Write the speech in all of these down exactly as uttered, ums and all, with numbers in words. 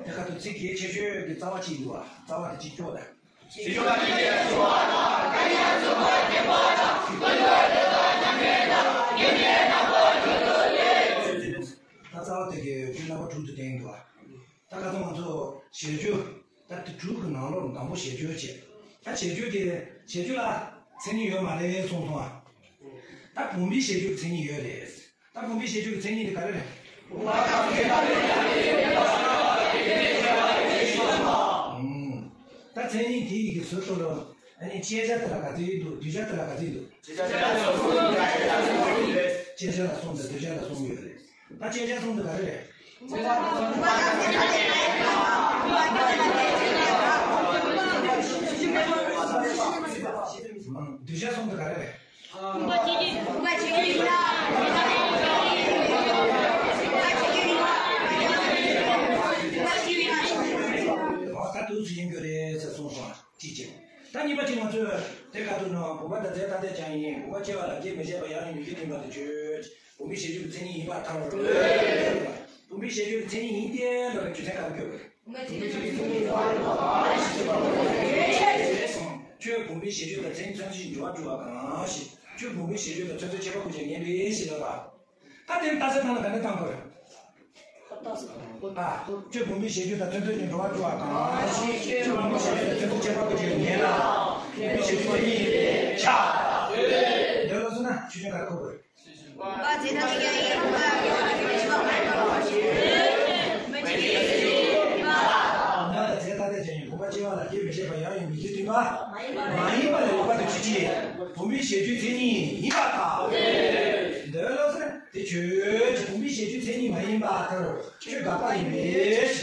དེ་ཁ་ཐུག་ཚིག་གལ་ཆེ་ཤོས་ཀྱི་རྩ་བ་གཅིག་འདུག་བ། རྩ་བ་དེ་གཅིག་སྐྱོར་དང་། ཞེས་བརྗོད་པ་ནི་ལས་སུ་བ་དང་། ཀ་ཡ་སུ་བ་བདེན་པ་དང་། ཀུན་ཏུ་ལས་དང་མྱ་ངན་དང་། ཉེ་གནས་རྣམ་པ་དྲུག་ཏུ་ལས། ད་རྩ་བ་དེ་གའི་རྒྱུ་རྣམ་པ་དྲུག་ཏུ་བསྟན་འདུག་བ། ད་ཁ་ཐུག་ང་ཚོ་བྱེད་སྤྱོད། ད་དེ་དྲུག་གི་ནང་ལོགས་དང་པོ་བྱེད་སྤྱོད་བྱེད། ད་བྱེད་སྤྱོད་ཀྱི་བྱེད་སྤྱོད་ལ་མཚན་ཉིད་ཡོད་མ་རེད་གསུངས་སོང་ཨ། ད་བུམ་པའི་བྱེད་སྤྱོད་ཀྱི་མཚན་ཉིད་ཡོད་རེད། ད་བུམ་པའི་བྱེད་སྤྱོད་ཀྱི་མཚན་ཉིད་དེ་ག་རེ་རེད། ད་མཚན་ཉིད་དེ་ཡི་གེ་ཟུར་དུ་ལོ། ཨ་ནི་དཔྱད་བྱ་དེ་ལ་ག་ཚོད་འདུག་གདུལ་བྱ་དེ་ལ་ག་ཚོད་འདུག་དཔྱད་བྱ་ལ་གསུམ་དང་གདུལ་བྱ་ལ་གསུམ་ཡོད་རེད། ད་དཔྱད་བྱ་གསུམ་དེ་ག་རེ་རེད། གདུལ་བྱ་གསུམ་དེ་ག་རེ་རེད། ད་དུས་སུ་ཡིན་རྒྱུ་རེད་ཟེར་གསུངས་སོང་། གཅིག་བྱས། ད་གཉིས་པ་གཅིག་ང་ཚོས་དེ་ག་དུས་ན་བུམ་པ་དང་རྫས་ཐ་དད་ཀྱང་ཡིན། བུམ་པ་སྐྱེ་བ་ལ་རྒྱུན་མི་འཆད་པ་ཡང་ཡིན་མིག་གི་མཐུན་པ་དེ་ཆོས་ཅན། བུམ་པའི་བྱེད་སྤྱོད་ཀྱི་མཚན་ཉིད་ཡིན་པར་ཐལ། བུམ་པའི་བྱེད་སྤྱོད་ཀྱི་མཚན་ཉིད་ཡིན་ཏེ་ལབ་པའི་རྒྱུ་མཚན་ག་རེ་བཀོད་པ་རེད། ཁྱོད་བུམ་པའི་བྱེད་སྤྱོད་དང་མཚན་ཉིད་ཚོན་ཚོད་ཀྱི་འབྲེལ་བ་གྲུབ་པ་གང་ཞིག་ཁྱོད་བུམ་པའི་བྱེད་སྤྱོད་དང་ཚོན་ཚོད་ཁྱད་པར་ཀུན་གྱིས་ངེས་པའི་ཕྱིར་ལ། ད་དེ་ལྟ་ཚུལ་སྟངས་ལ་ག་འདྲ་བཏང་དགོས། ཨ། ཁྱོད་བུམ་པའི་བྱེད་སྤྱོད་དང་ཚོན་ཚོད་ཀྱི་འབྲེལ་བ་གྲུབ་པ་གང་ཞིག་ཁྱོད་བུམ་པའི་བྱེད་སྤྱོད་དང་ཚོན་ཚོད་ཁྱད་པར་ཀུན་གྱིས་ངེས་ལ། བུམ་པའི་བྱེད་སྤྱོད་གཉིས་ཆ། འདོད་ལོ་སོ་ན་ཆོས་ཅན་ག་རེ་འཁོར་དགོས། བུམ་པ་རྫས་ཐ་དད་ཀྱང་ཡིན། བུམ་པ་ཡང་ཡིན་མིག་གི་མཐུན་པ་མ་ཡིན་པ་ལ་ལོག་པ་ཅན་གྱི་ཆོས་ཅན། བུམ་པ་རྫས་ཐ་དད་ཀྱང་ཡིན། བུམ་པ་སྐྱེ་བ་ལ་རྒྱུན་མི་འཆད་པ་ཡང་ཡིན་མིག་གི་མཐུན་པ་མ་ཡིན་པ་ལ་ལོག་པ་དེ་ཆོས་ཅན། བུམ་པའི་བྱེད་སྤྱོད་མཚན་ཉིད་ཡིན་པར་ཐལ། འདོད་ལོ་ཟེར་དེ་ཆོས་ཅན། བུམ་པའི་བྱེད་སྤྱོད་མཚན་ཉིད་མ་ཡིན་པར་ཐལ། ཁྱོད་དགག་པ་ཡིན་པས།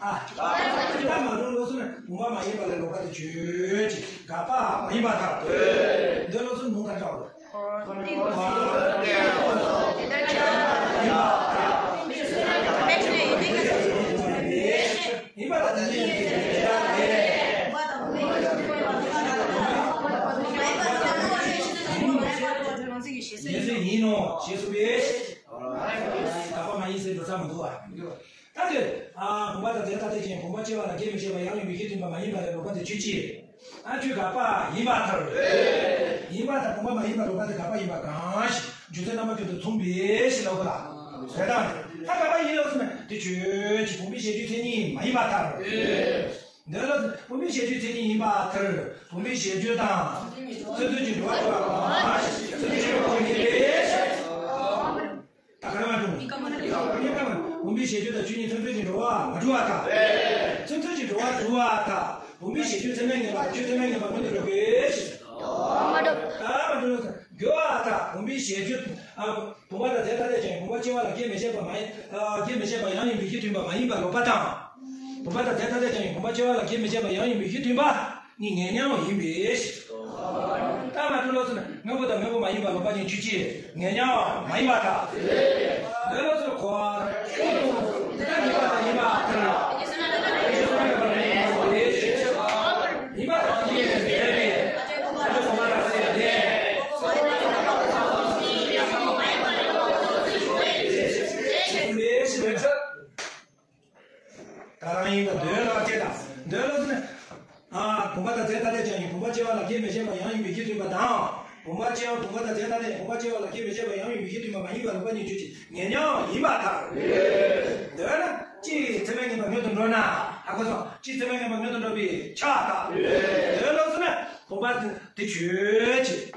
ཨ། ད་མ་འགྲོ་ལོ་ཟེར་བུམ་པ་མ་ཡིན་པ་ལ་ལོག་པ་དེ་ཆོས་ཅན། དགག་པ་མ་ཡིན་པར་ཐལ། འདོད་ལོ་ཟེར་མུ་ག་འདྲ་བ། ཡིན་ནོ་ཞེས་གསུངས་པས། དགག་པ་མ་ཡིན་ཟེར་འགྲོ་ས་མི་འདུག་བ། ད་དེ། ཨ། བུམ་པ་དང་རྫས་ཐ་དད་ཅན། བུམ་པ་སྐྱེ་བ་ལ་རྒྱུན་མི་འཆད་པ་ཡང་ཡིན་མིག་གི་མཐུན་པ་མ་ཡིན་པ་ལ་ལོག་པ་དེ་ཆོས་ཅན། ཨ། ཁྱོད་དགག་པ་ཡིན་པར་ཐལ། ཡིན་པར་ཐལ། བུམ་པ་མ་ཡིན་པ་ལོག་པ་དེ་དགག་པ་ཡིན་པ་གང་ཞིག་རྒྱུ་མཚན་རྣམ་པ་ཀུན་ཏུ་མཚུངས་པའི་ཕྱིར་ལ་འོ་ལ། རེད་དང་། ད་དགག་པ་ཡིན་ལོ་ཟེར་ན་དེ་ཆོས་ཅན། བུམ་པའི་བྱེད་སྤྱོད་མཚན་ཉིད་མ་ཡིན་པར་ཐལ། འདོད་ལོ་ཟེར་བུམ་པའི་བྱེད་སྤྱོད་མཚན་ཉིད་ཡིན་པར་ཐལ། བུམ་པའི་བྱེད་སྤྱོད་དང་། ཚོན་ཚོད་ཀྱི་འབྲེལ་བ་གྲུབ་པ་གང་ཞིག་ཚོན་ཚོད་ཀྱི་འབྲེལ་བ་ཡིན་པའི་ཕྱིར། ད་ག་རེ་མ་བྱུང་། གཉིས་ཀ་མ་ནི། གཉིས་ཀ་མ་ནི། བུམ་པའི་བྱེད་སྤྱོད་དང་ཆོས་ཉིད་ཚོན་ཚོད་ཀྱི་འགྲོ་བ་མ་གྲུབ་པར་ཐལ། ཚོན་ཚོད་ཀྱི་འགྲོ་བ་གྲུབ་པར་ཐལ། བུམ་པའི་བྱེད་སྤྱོད་ཚད་མས་ངེས་པ་ཁྱོད་ཚད་མས་ངེས་པ་མངོན་དུ་འགྲོ་དགོས་ཤིང་། མ་གྲུབ། ད་མ་གྲུབ་ལ་འགྱུར་བར་ཐལ། བུམ་པའི་བྱེད་སྤྱོད། ཨ། བུམ་པ་དང་རྫས་ཐ་དད་ཀྱང་ཡིན། བུམ་པ་སྐྱེ་བ་ལ་རྒྱུན་མི་འཆད་པ་མ་ཡིན། ཨ། རྒྱུན་མི་འཆད་པ་ཡང་ཡིན་མིག་གི་མཐུན་པ་མ་ཡིན་པ་ལོག་པ་དང་། བུམ་པ་དང་རྫས་ཐ་དད་ཀྱང་ཡིན། བུམ་པ་སྐྱེ་བ་ལ་རྒྱུན་མི་འཆད་པ་ཡང་ཡིན་མིག་གི་མཐུན་པ། གཉིས་ངེས་མཉམ་ཡིན་པའི་ཕྱིར། ད་མ་གྲུབ་ལོ་ཟེར་ན་དངོས་པོ་དང་དངོས་པོ་མ་ཡིན་པ་ལོག་པ་ཅན་ཆོས་ཅན། ངེས་མཉམ་མ་ཡིན་པར་ཐལ། འདོད་ལོ་ཟེར་ན་གོ་བ། ད་ཡིན་པ་དང་ཡིན་པར་ཐལ། ཡིན་པ་དང་ཡིན་པའི་ཕྱིར། ཡིན་པ་དང་ཡིན་པའི་ཕྱིར། ད་རང་ཡིན་པ་འདོད་ལ་སྐྱེ་དང་། འདོད་ལ་ཟེར་ན། ཨ། བུམ་པ་དང་རྫས་ཐ་དད་ཀྱང་ཡིན། བུམ་པ་སྐྱེ་བ་ལ་རྒྱུན་མི་འཆད་པ་ཡང་ཡིན་མིག་གི་མཐུན་པ་དང་། བུམ་པ་སྐྱེ་བ་བུམ་པ་དང་རྫས་ཐ་དད་བུམ་པ་སྐྱེ་བ་ལ་རྒྱུན་མི་འཆད་པ་ཡང་ཡིན་མིག་གི་མཐུན་པ་མ་ཡིན་པ་ལོག་པ་ཉིད་ཆོས་ཅན། ངེས་མཉམ་ཡིན་པར་ཐལ། འདོད་ན། གཅིག་ཚད་མས་ངེས་པ་མངོན་དུ་འགྲོ་ན། ཧ་གོ་སོང་། གཅིག་ཚད་མས་ངེས་པ་མངོན་དུ་འགྲོ་བའི་ཕྱིར་ཐལ། འདོད་ལོ་ཟེར་ན། བུམ་པ་དེ་ཆོས་ཅན།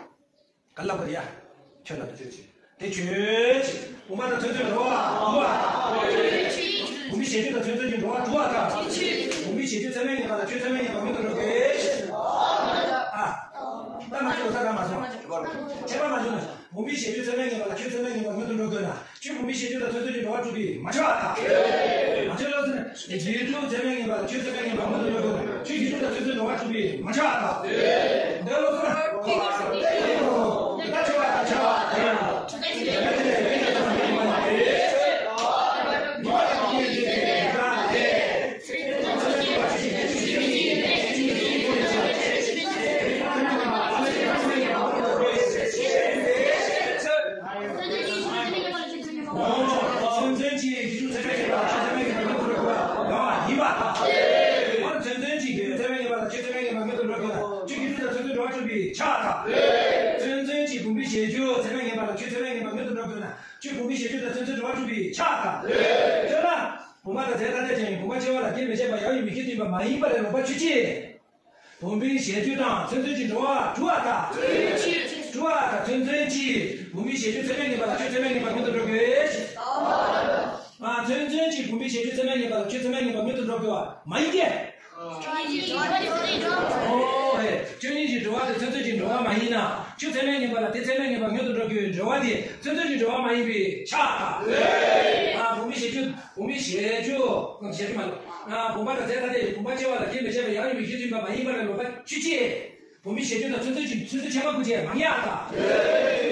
ག་ལ་བར་ཡ། ཁྱོད་ལ་དེ་ཆོས་ཅན། དེ་ཆོས་ཅན། བུམ་པ་དང་ཚོན་ཚོད་འགྲོ་བ་འགྲོ་བ་དང་། བུམ་པའི་བྱེད་སྤྱོད་དང་ཚོན་ཚོད་ཀྱི་འགྲོ་བ་འགྲོ་བ་དང་། བུམ་པའི་བྱེད་སྤྱོད་ཚད་མས་ངེས་པ་དང་ཁྱོད་ཚད་མས་ངེས་པ་མངོན་དུ་འགྲོ་དགོས། ཨ། ད་མ་ཁྱོད་ལོ་ས་ག་མ་སོང་། ཁྱད་པར་མ་བྱུང་ན། བུམ་པའི་བྱེད་སྤྱོད་ཚད་མས་ངེས་པ་དང་ཁྱོད་ཚད་མས་ངེས་པ་མངོན་དུ་འགྲོ་དགོས་ན། ཁྱོད་བུམ་པའི་བྱེད་སྤྱོད་དང་ཚོན་ཚོད་ཀྱི་འགྲོ་བ་གྲུབ་པས་མ་ཁྱབ་པར་ཐལ། མ་ཁྱོད་ལོ་ཟེར་ན། རྒྱུ་གྲུབ་ཚད་མས་ངེས་པ་ལ་ཁྱོད་ཚད་མས་ངེས་པ་མངོན་དུ་འགྲོ་དགོས། ཁྱོད་རྒྱུ་གྲུབ་དང་ཚོན་ཚོད་འགྲོ་བ་གྲུབ་པས་མ་ཁྱབ་པར་ཐལ། འདོད་ལོ་ཟེར་ན། ད་ཁྱབ་པ་དང་ཁྱབ་པ་དང་། སེམས་ཅན་གྱི་རྒྱུ་ཚད་མས་ངེས་པ། པའི་ཆགས་དང་། མཚན་མཚོན་གྱི་བུམ་པའི་གཞལ་འགྱུར་ཚད་མས་ངེས་པ་ལ་ཁྱོད་ཚད་མས་ངེས་པ་མངོན་དུ་འགྲོ་དགོས་ན། ཁྱོད་བུམ་པའི་གཞལ་འགྱུར་དང་མཚན་མཚོན་འབྲེལ་བ་གྲུབ་པའི་ཆགས་དང་། དཔེར་ན། བུམ་པ་དང་རྫས་ཐ་དད་ཅན་ཡིན། བུམ་པ་སྐྱེ་བ་ལ་རྐྱེན་མི་བྱེད་པ་ཡང་ཡང་མི་སྐྱེ་དུ་ཡིན་པ་མ་ཡིན་པ་ལས་ལོག་པ་ཆོས་ཅན། བུམ་པའི་གཞལ་འགྱུར་དང་མཚན་མཚོན་གྱི་འབྲེལ་བ་གྲུབ་པ་དང་། གྲུབ་པ་དང་མཚན་མཚོན་གྱི་བུམ་པའི་གཞལ་འགྱུར་ཚད་མས་ངེས་པ་ལ་ཁྱོད་ཚད་མས་ངེས་པ་མངོན་དུ་འགྲོ་དགོས། ཨ། མཚན་མཚོན་གྱི་བུམ་པའི་གཞལ་འགྱུར་ཚད་མས་ངེས་པ་ལ་ཁྱོད་ཚད་མས་ངེས་པ་མངོན་དུ་འགྲོ་དགོས་པ་མ་ཡིན་ཏེ། ཨོ་ཧེ། ཁྱོད་ཉིད་ཀྱི་འགྲོ་བ་དེ་མཚན་མཚོན་གྱི་འགྲོ་བ་མ་ཡིན་ན། ཁྱོད་ཚད་མས་ངེས་པ་ལ་དེ་ཚད་མས་ངེས་པ་མངོན་དུ་འགྲོ་དགོས་པའི་འགྲོ་བ་དེ་མཚན་མཚོན་གྱི་འགྲོ་བ་མ་ཡིན་པའི་ཆགས་དང་། ཨ། བུམ་པའི་གཞལ་འགྱུར། བུམ་པའི་གཞལ་འགྱུར། གཞལ་འགྱུར་མ་ལོ། ཨ། བུམ་པ་དང་རྫས་ཐ་དད་ཀྱི་བུམ་པ་སྐྱེ་བ་ལ་རྐྱེན་མི་བྱེད་པ་ཡང་ཡང་མི་སྐྱེ་དུ་ཡིན་པ་མ་ཡིན་པ་ལས་ལོག་པ་ཆོས་ཅན། བུམ་པའི་གཞལ་འགྱུར་དང་མཚན་མཚོན་གྱི་མཚན་མཚོན་ཁྱད་པར་ཀུན་བྱེད་མ་ངེས་པ་དང་།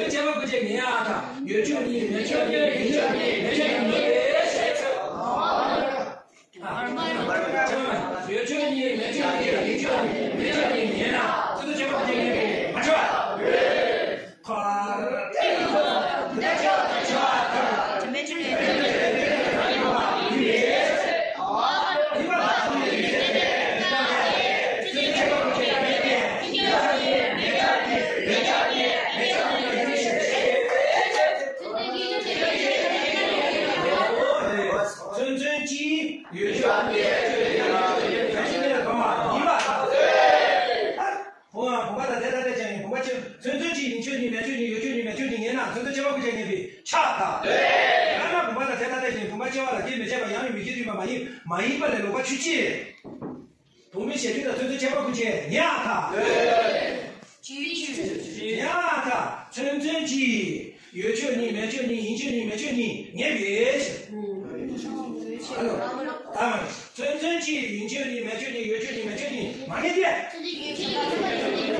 མཚན་མཚོན་ཁྱད་པར་ཀུན་བྱེད་ངེས་པ་དང་། ཡོད་ཕྱིར་གཉིས་མེད་ཕྱིར་གཉིས་ཡིན་ཕྱིར་གཉིས་མེད་ཕྱིར་གཉིས་ཡིན་ཕྱིར་གཉིས་ཡོད་ཕྱིར་གཉིས་མེད་ཕྱིར་གཉིས་ཡིན་ཕྱིར་གཉིས་ཡིན་ན། མཚན་མཚོན་ཁྱད་པར་ཀུན་བྱེད་ངེས་པས་མ་ཁྱབ་པ། མཚན་མཚོན་གྱི་ཡོད་ཕྱིར་གཉིས་ཡིན་པ་དང་། ཨོ། བུམ་པ་དང་རྫས་ཐ་དད་ཅན་ཡིན། བུམ་པ་སྐྱེ། མཚན་མཚོན་གྱི་ཡིན་ཕྱིར་གཉིས་མེད་ཕྱིར་གཉིས་ཡོད་ཕྱིར་གཉིས་མེད་ཕྱིར་གཉིས་ངེས་ན། མཚན་མཚོན་ཁྱད་པར་ཀུན་བྱེད་ངེས་པའི་ཆགས་དང་། ཡང་ན་བུམ་པ་དང་རྫས་ཐ་དད་ཅན་ཡིན། བུམ་པ་སྐྱེ་བ་ལ་རྐྱེན་མི་བྱེད་པ་ཡང་ཡང་མི་སྐྱེ་དུ་ཡིན་པ་མ་ཡིན། མ་ཡིན་པ་ལས་ལོག་པ་ཆོས་ཅན། བུམ་པའི་གཞལ་འགྱུར་དང་མཚན་མཚོན་ཁྱད་པར་ཀུན་བྱེད་ངེས་པ་དང་། ངེས་པ་དང་། མཚན་མཚོན་གྱི་ཡོད་ཕྱིར་གཉིས་མེད་ཕྱིར་གཉིས་ཡིན་ཕྱིར་གཉིས་མེད་ཕྱིར་གཉིས་ངེས་པའི་ཕྱིར། ཨ་ལོ། ཨ། མཚན་མཚོན་གྱི་ཡིན་ཕྱིར་གཉིས་མེད་ཕྱིར་གཉིས་ཡོད་ཕྱིར་གཉིས་མེད་ཕྱིར་གཉིས་མ་ངེས་ཏེ།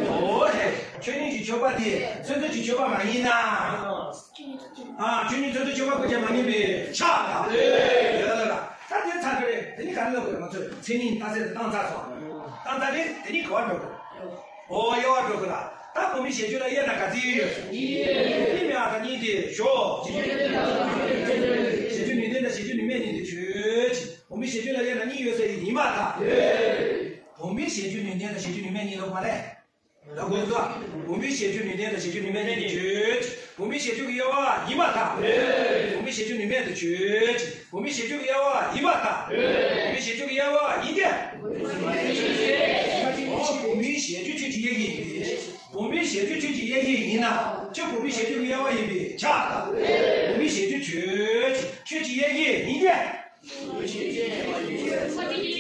འོ་རེད། ཁྱོད་ཉིད་ཀྱི་ཆོས་པ་དེ་མཚན་མཚོན་གྱི་ཆོས་པ་མ་ཡིན་ན། ཨ། ཁྱོད་ཉིད་མཚན་མཚོན་ཆོས་པ་ཀུན་བྱེད་མ་ངེས་པའི་ཆགས་དང་། ཡ་ལ་ལ། ད་དེ་ཚར་གི་རེད། དེ་ནི་ག་རེ་ལབ་དགོས། ང་ཚོས་མཚན་ཉིད་རྟགས་གསལ་དེ་བཏང་ཚར་སོང་། བཏང་ཚར་རེད། དེ་ནི་ག་བར་འགྲོ་དགོས། ཨོ། དབྱེ་བ་འགྲོ་དགོས་ལ། ད་བུམ་པའི་གཞལ་འགྱུར་ལ་དབྱེ་ན་ག་ཚོད་ཡོད། གཉིས་མེད་པ་དང་གཉིས་ཏེ་ཞོག་གཞལ་འགྱུར་ནུས་ལྡན་དང་གཞལ་འགྱུར་ནུས་མེད་གཉིས་ཏེ་ཆོས་ཅན། བུམ་པའི་གཞལ་འགྱུར་ལ་དབྱེ་ན་གཉིས་ཡོད་ཟེར་ཡིན་མ་ཐག་བུམ་པའི་གཞལ་འགྱུར་ནུས་ལྡན་དང་གཞལ་འགྱུར་ནུས་མེད་གཉིས་ལོག་པ་རེད། ལོག་གོ་འདུག་བུམ་པའི་གཞལ་འགྱུར་ནུས་ལྡན་དང་གཞལ་འགྱུར་ནུས་མེད་གཉིས་ཏེ་ཆོས་ཅན། བུམ་པའི་གཞལ་འགྱུར་གྱི་དབྱེ་བ་ཡིན་མ་ཐག་བུམ་པའི་གཞལ་འགྱུར་ནུས་མེད་དེ་ཆོས་ཅན། བུམ་པའི་གཞལ་འགྱུར་གྱི་དབྱེ་བ་ཡིན་པར་ཐལ། བུམ་པའི་གཞལ་འགྱུར་གྱི་དབྱེ་བ་ཡིན་ཏེ། འོ། བུམ་པའི་གཞལ་འགྱུར་ཆོས་ཀྱི་དབྱེ་བྱེད་ཡིན། བུམ་པའི་གཞལ་འགྱུར་ཆོས་ཀྱི་དབྱེ་བྱེད་ཡིན་ན། ཁྱོད་བུམ་པའི་གཞལ་འགྱུར་གྱི་དབྱེ་བ་ཡིན་པས་ཁྱབ་པ་དང་། བུམ་པའི་གཞལ་འགྱུར་ཆོས་ཅན། ཆོས་ཀྱི་དབྱེ་བྱེད་ཡིན་ཏེ།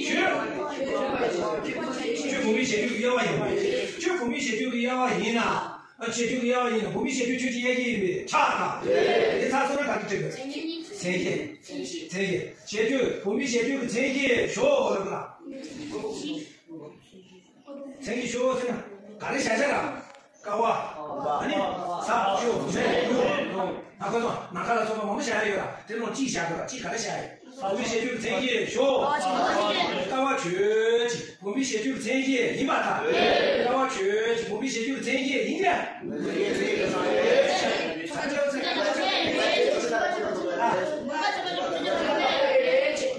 ཁྱོད། ཁྱོད་བུམ་པའི་གཞལ་འགྱུར་གྱི་དབྱེ་བ་ཡིན་པས། ཁྱོད་བུམ་པའི་གཞལ་འགྱུར་གྱི་དབྱེ་བ་ཡིན་ན། ཨ། གཞལ་འགྱུར་གྱི་དབྱེ་བ་ཡིན་ན། བུམ་པའི་གཞལ་འགྱུར་ཆོས་ཀྱི་དབྱེ་བྱེད་ཡིན་པས་ཁྱབ་པ་དང་། དེ་ཚར་སོང་ན་ག་རེ་འགྲིག་གི། མཚན་གཞི། མཚན་གཞི། གཞལ་འགྱུར། བུམ་པའི་གཞལ་འགྱུར་གྱི་མཚན་གཞི་ཞོག་ལབ་ལ། མཚན་གཞི་ཞོག་ཟེར་ན་ག་རེ་བཞག་བཞག་ལ། ཀ་བ། ཨ་ནི། ས། ཆུ། མེ། རླུང་། ཨ། ཁོ་ཚོ་ནམ་མཁའ་ལ་སོགས་པ་མང་པོ་བཞག་ཡ་ཡོད་ལ། དེ་ནང་གཅིག་བཞག་དགོས་ལ། གཅིག་ག་རེ་བཞག་ཡ་ཡོད། བུམ་པའི་གཞལ་འགྱུར་གྱི་མཚན་གཞི་ཞོག་ཀ་བ་ཆོས་ཅན། བུམ་པའི་གཞལ་འགྱུར་གྱི་མཚན་གཞི་ཡིན་པར་ཐལ། ཀ་བ་ཆོས་ཅན། བུམ་པའི་གཞལ་འགྱུར་གྱི་མཚན་གཞི་ཡིན་ཏེ།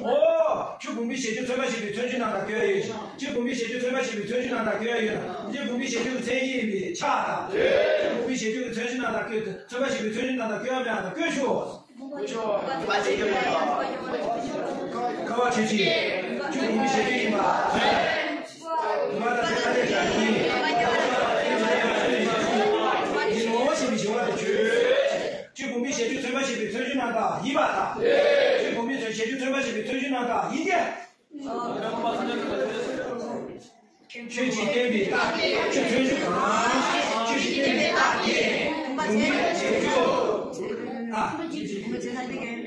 ཨོ། ཁྱོད་བུམ་པའི་གཞལ་འགྱུར་མཚོན་པ་ཞེས་པའི་མཚོན་བྱེད་རྣམ་དག་བཀོད་ཡ་ཡོད། ཁྱོད་བུམ་པའི་གཞལ་འགྱུར་མཚོན་པ་ཞེས་པའི་མཚོན་བྱེད་རྣམ་དག་བཀོད་ཡ་ཡོད་ན། ཁྱོད་བུམ་པའི་གཞལ་འགྱུར་གྱི་མཚན་གཞི་ཡིན་པས་ཁྱབ་པ་དང་། ཁྱོད་བུམ་པའི་གཞལ་འགྱུར་གྱི་མཚོན་བྱེད་རྣམ་དག་བཀོད། མཚོན་པ་ཞེས་པའི་མཚོན་བྱེད་རྣམ་དག་བཀོད་ཡ་མེད་ཡང་དག་བཀོད་ཤོག་ཀ་བ་ཆོས་ཅན། ཁྱོད་བུམ་པའི་གཞལ་འགྱུར་ཡིན་པ། བུམ་པ་དང་རྫས་ཐ་དད་ཀྱང་ཡིན། ཡིན་ནོ་ཞེས་པའི་གཞལ་བ་དེ་ཆོས་ཅན། ཁྱོད་བུམ་པའི་གཞལ་འགྱུར་མཚོན་པ་ཞེས་པའི་མཚོན་བྱེད་རྣམ་དག་ཡིན་པར་ཐལ། ཁྱོད་བུམ་པའི་གཞལ་འགྱུར་མཚོན་པ་ཞེས་པའི་མཚོན་བྱེད་རྣམ་དག་ཡིན་ཏེ། ཆོས་ཅན་བསྟན་པའི་རྟགས་དེ། ཁྱོད་མཚོན་བྱེད་གང་། ཆོས་ཅན་བསྟན་པའི་རྟགས་དེ། བུམ་པའི་གཞལ་འགྱུར། ཨ།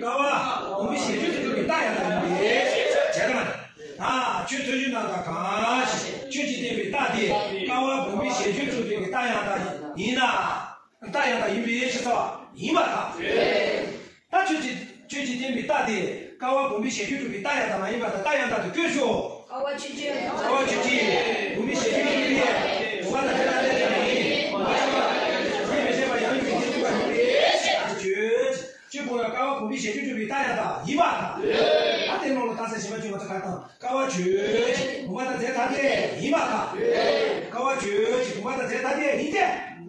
ཀ་བ་བུམ་པའི་གཞལ་འགྱུར་དུ་གྲུབ་པའི་རྟགས་ཡང་དག་ཡིན་པས་ཁྱབ་པ་དང་། ཨ། ཁྱོད་མཚོན་བྱེད་རྣམ་དག་གང་ཞིག་ཆོས་ཅན་བསྟན་པའི་རྟགས་དེ། ཀ་བ་བུམ་པའི་གཞལ་འགྱུར་དུ་གྲུབ་པའི་རྟགས་ཡང་དག་ཡིན་ན། རྟགས་ཡང་དག་ཡིན་པའི་ཕྱིར་ཚོགས་ཡིན་པར་ཐལ། ད་ཆོས་ཅན། ཆོས་ཅན་བསྟན་པའི་རྟགས་དེ་ཀ་བ་བུམ་པའི་གཞལ་འགྱུར་གྲུབ་པའི་རྟགས་ཡང་དག་མ་ཡིན་པར་ཐལ། རྟགས་ཡང་དག་ཏུ་བཀོད་ཤོག་ཀ་བ་ཆོས་ཅན། ཀ་བ་ཆོས་ཅན། བུམ་པའི་གཞལ་འགྱུར་གྱི་ཡེ། བུམ་པ་དང་ཁྱད་པར་ཅན་ཡིན། བུམ་པ་ཆོས་པ། ཡེ་མི་ཤེས་པ་ཡང་མི་ཤེས་པ་ཡིན་པའི་ཕྱིར་ཆོས་ཅན། ཁྱོད་བུམ་པ་ཀ་བ་བུམ་པའི་གཞལ་འགྱུར་གྲུབ་པའི་རྟགས་ཡང་དག་ཡིན་པར་ཐལ། ད་དེ་ནང་ལ་ ལྟ་ས་ཞིམ་པ་བཅུ་མ་ཚོ་ག་དང་། དཀའ་བ་སྤྱོད་ཅིག་བུམ་པ་དང་རྫས་ཐ་དད་ཡིན་པ་དང་། དཀའ་བ་སྤྱོད་ཅིག་བུམ་པ་དང་རྫས་ཐ་དད་ཡིན་ཏེ།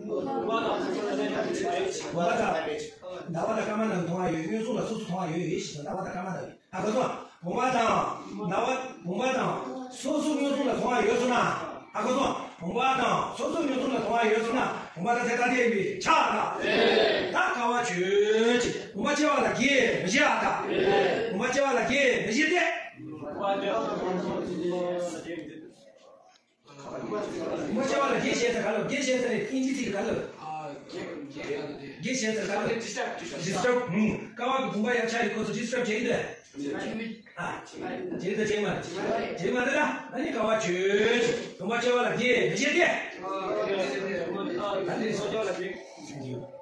བུམ་པ་དང་ཟླ་བ་དང་སྐར་མ་རྣམས་མཐོང་བ་ཡོད། མངོན་སུམ་ལ་སོ་སོ་མཐོང་བ་ཡོད་ཡོད་ཞེས་སོ། ཟླ་བ་དང་སྐར་མ་རྣམས་ཡོད། ཨ་ཁ་སོ། བུམ་པ་དང་ཟླ་བ་བུམ་པ་དང་སོ་སོ་མངོན་སུམ་ལ་མཐོང་བ་ཡོད་སོང་ན། ཨ་ཁ་སོ། བུམ་པ་དང་སོ་སོ་མངོན་སུམ་ལ་མཐོང་བ་ཡོད་སོང་ན། བུམ་པ་དང་རྫས་ཐ་དད་ཡིན་པས་ཁྱབ་ལ། ད་དཀའ་བ་སྤྱོད་ཅིག་བུམ་པ་སྐྱེ་བ་ལ་རྒྱས་མི་བཞེད་ཨ་ད། བུམ་པ་སྐྱེ་བ་ལ་རྒྱས་མི་བཞེད་དེ། བུམ་པ་སྐྱེ་བ་ལ་རྒྱས་བཤད་ཚེ་ག་ལ་རྒྱས་བཤད་ཚེ་ནི་ཨིན་ཇི་ཚིག་ག་ལ། རྒྱས་བཤད་ཚེ་ག་ལ། ཌིསི་ཊརབ། ཌིསི་ཊརབ། ཀ་བ་གི་བུམ་པ་ཡར་ཆགས་ཡོད་སྐབས་སུ་ཌིསི་ཊརབ་བྱེད་ཀྱི་འདུག་ཨ། བྱེད་ཀྱི་འདུག་བྱེད་མ་རེད། བྱེད་མ་རེད་ལ། ཨ་ནི་དཀའ་བ་སྤྱོད། བུམ་པ་སྐྱེ་བ་ལ་རྒྱས་མི་བཤད་དེ། ཨ་ནི་སོ་སྐྱེ་བ་ལ་རྒྱས།